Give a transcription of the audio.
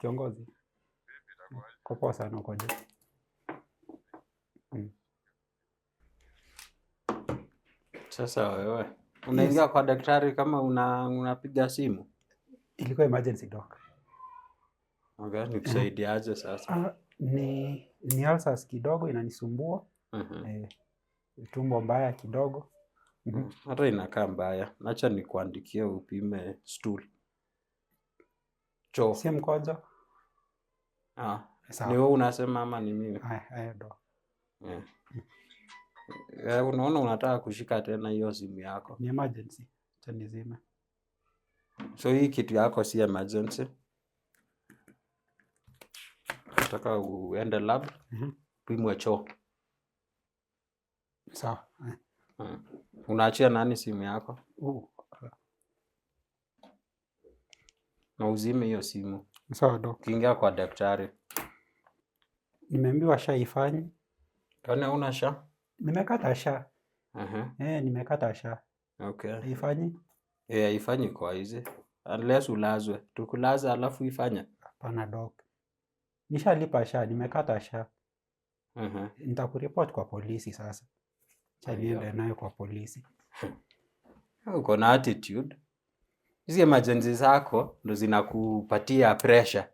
Kiongozi. Uko poa sana, uko juu. Sasa wewe unaingia kwa daktari kama unapiga simu? Ilikuwa emergency, doc. Okay, nikusaidiaje sasa? Ah, ni ulcers kidogo inanisumbua. Eh, tumbo mbaya kidogo. Hata inakaa mbaya. Acha nikuandikie upime stool. Choo. Si mkojo? Ah, Sawa. ni wewe unasema ama ni mimi? Haya, haya doc. Yeah. Eh, unaona unataka kushika tena hiyo simu yako. Ni emergency. Acha nizime. So hii kitu yako si emergency. Nataka uende lab, upimwe choo. Sawa. Eh. Unaachia nani simu yako? Na uzime hiyo simu. Sawa doc. Ukiingia kwa daktari. Nimeambiwa SHA haifanyi. Kwani huna SHA? Nimekata SHA. Eh, nimekata SHA. Haifanyi? Eh, haifanyi kwa hizi. Unless ulazwe. Tukulaze alafu ifanye. Hapana doc. Nishalipa SHA, nimekata SHA. Nitakuripoti kwa polisi sasa. Acha niende nayo kwa polisi. Uko na attitude. Hizi emergency zako ndo zinakupatia pressure.